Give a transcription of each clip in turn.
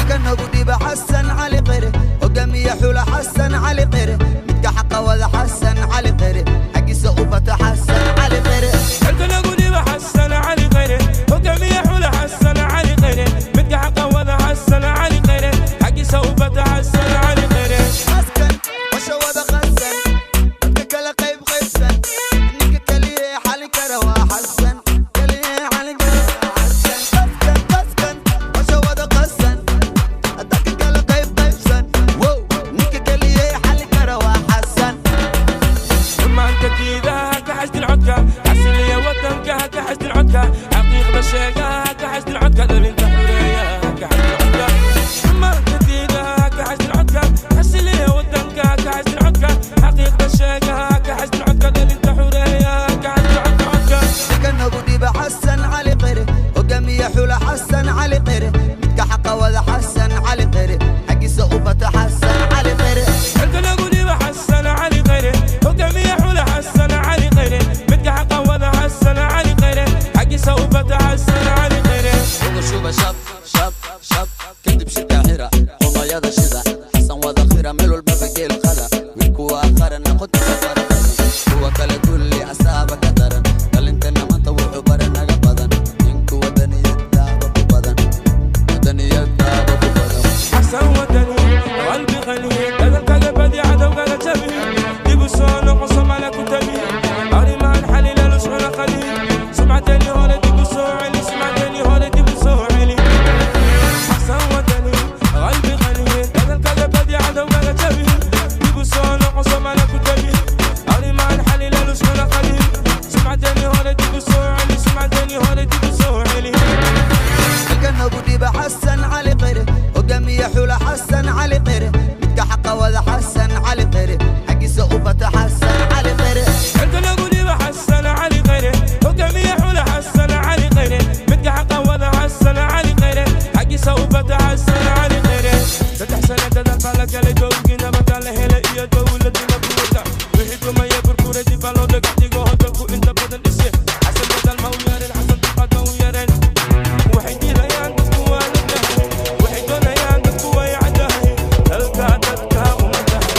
Xilka nagu dhiba Xasan Cali Qere, hogaamiye xula Xasan Cali Qere, midka xaqa wada Xasan Cali Qere, xaggiisa u bata Xasan Cali Qere. Xilka nagu dhiba Xasan Cali Khayre, hogaamiye xula Xasan Cali Khayre, midka xaqa wada Xasan Cali Khayre, xaggiisa u bata Xasan Cali Khayre. Qaskan hosha wada qasan, dadka kala qayb qaybsan, ninka kaliya ee xalin kara waa Xasan, kaliya ee xalin kara waa Xasan. Qaskan, qaskan hosha wada qasan, dadka kala qayb qaybsan, wow, ninka kaliya ee xalin kara waa Xasan. Maanta diidaha ha ka xasdin codka, xasiliya wadanka ha ka xasdin codka, xaqiiqda sheegaha ha ka xasdin codka, dhalinta xureeya ha ka xasdin codka. Maanta diidaha ha ka xasdin codka, xasiliya wadanka ha ka xasdin codka, xaqiiqda sheegaha ha ka xasdin codka, dhalinta xureeya ha ka xasdin codka codka. Xilka nagu dhiba Xasan Cali Qere, hogaamiye xula Xasan Cali Qere, midka xaqa wada Xasan Cali Qere, xaggiisa u bata Xasan Cali Qere. Xilka nagu dhiba Xasan Cali Khayre, hogaamiye xula Xasan Cali Khayre, midka xaqa wada Xasan Cali Khayre, xaggiisa u bata Xasan Cali Khayre. Uga shuba shab shab shab, kadib shirka xira, qumayada shida, Xasan wada khira, meel walbaba geel qada, wiilku waa qaran aqoontiisa fara badan, kuwa kale dulli asaaba ka daran, dhalintana maanta wuxuu bara naga badan, ninku wadaniyadaaba ku badan, wadaniyadaaba ku badan. Xasan wadani qalbi qani, dadalkaga badi, cadowgaga jabi, dib u soo noqo, Soomaaliya ku tabi, arrimahan xalila luscuna qali, sumcadeeni hore dib u soo celi, sumcadeeni hore dib u soo celi. Xasan wadani qalbi qani, dadalkaga badi, cadowgaga jabi, dib u soo noqo, Soomaaliya ku tabi, arrimahan xalila luscuna qali, sumcadeeni hore dib u soo celi, sumcadeeni hore dib u soo celi. Xilka nagu dhiba Xasan Cali Qere, hogaamiye xula Xasan Cali Qere, midka xaqa wada Xasan Cali Qere, xaggiisa u bata Xasan Cali Qere. Xilka nagu dhiba Xasan Cali Khayre, hogaamiye xula Xasan Cali Khayre, midka xaqa wada Xasan Cali Khayre, xaggiisa u bata Xasan Cali Khayre. 3 sano dadaal baa la galay, dowgii nabada la helay iyo dowladnima buwata, wixii dumaya burburay dib baa loo dhagax dhigo, dalku inta badan dhise. Xasan dadaal ma u yareen, Xasan dulqaad ma u yareen, waxay diidayaan dadku waa lagnahay, waxay doonayaan dadku way caddahay, dalka dadka umadahay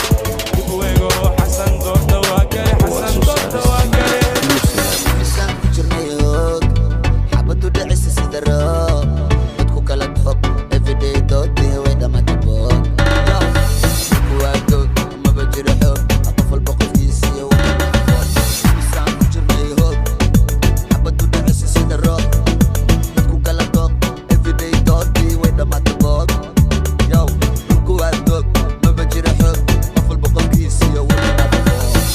dib u eego. Xasan doorta waa gale, Xasan doorta waa gale. Misaan ku jirnay hoog, xabadu dhicisa sida roob, dadku kala doob, everyday doodii way dhammaatay boog. Dhulku waa doog, maba jiro xoog, qof walba qofkiisiyo. Misaan ku jirnay hoog, xabadu dhicisa sida roob, dadku kala doob, everyday doodii way dhammaatay boog. Yo, dhulku waa doog, maba jiro xoog, qof walba qofkiisiyo.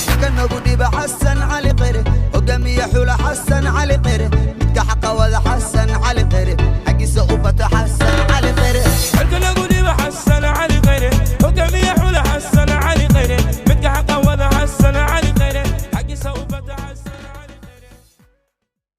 Xilka nagu dhiba Xasan Cali Qere, hogaamiye xula Xasan Cali Qere.